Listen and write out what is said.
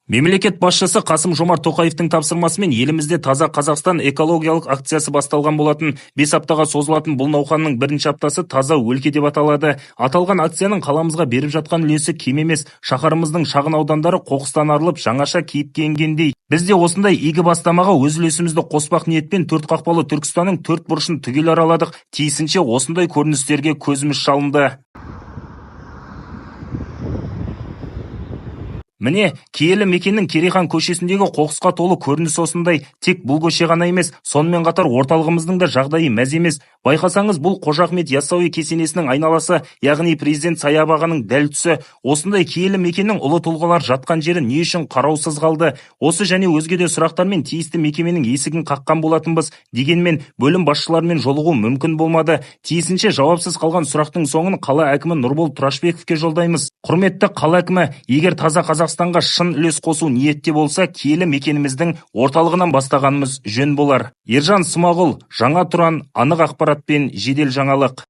Мемлекет басшысы Қасым Жомарт Тоқаевтың тапсырмасымен елімізде «Таза Қазақстан» экологиялық акциясы басталған болатын. 5 аптаға созылатын бұл науқанның бірінші аптасы «Таза өлке» деп аталады. Аталған акцияның қаламызға беріп жатқан үлесі кем емес. Шаһарымыздың шағын аудандары қоқыстан арылып, жаңаша кейіпке енгендей. Біз де осындай игі бастамаға өз үлесімізді қоспақ ниетпен төрт қақпалы Түркістанның төрт бұрышын түгел араладық. Тиісінше осындай көріністерге көзіміз шалынды. Міне, киелі мекеннің Керейхан көшесіндегі қоқысқа толы көрініс осындай. Тек бұл көше ғана емес, сонымен қатар орталығымыздың да жағдайы мәз емес. Байқасаңыз, бұл Қожа Ахмет Яссауи кесенесінің айналасы, яғни президент саябағының дәл тұсы. Осындай киелі мекеннің ұлы тұлғалар жатқан жері не үшін қараусыз қалды? Осы және өзге де сұрақтармен тиісті мекеменің есігін қаққан болатынбыз. Дегенмен бөлім басшыларымен жолығу мүмкін болмады. Тиісінше жауапсыз қалған сұрақтың соңын қала әкімі Нұрбол Тұрашбековке жолдаймыз. Құрметті қала әкімі, егер таза Қазақстанға шын үлес қосу ниетте болса, киелі мекеніміздің орталығынан бастағанымыз жөн болар. Ержан Смағұл, Жаңа Тұран, анық ақпарат пен жедел жаңалық.